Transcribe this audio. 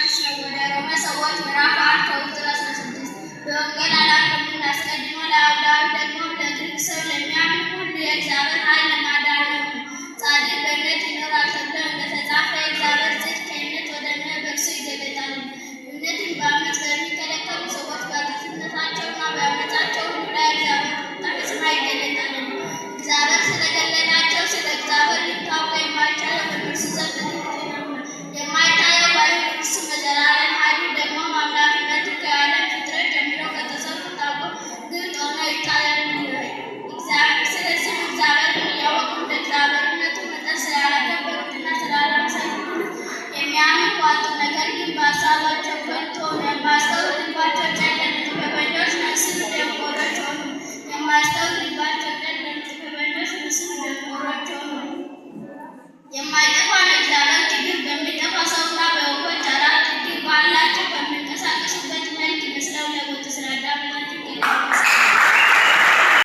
ኢየሱስ ነው። ወደ ሮሜ ሰዎች ምዕራፍ 1 ከቁጥር 16። በወንጌል አላፍርምና አስቀድሞ ለአይሁዳዊ ደግሞም ለግሪክ ሰው ለሚያምን ሁሉ የእግዚአብሔር ኃይል ለማዳን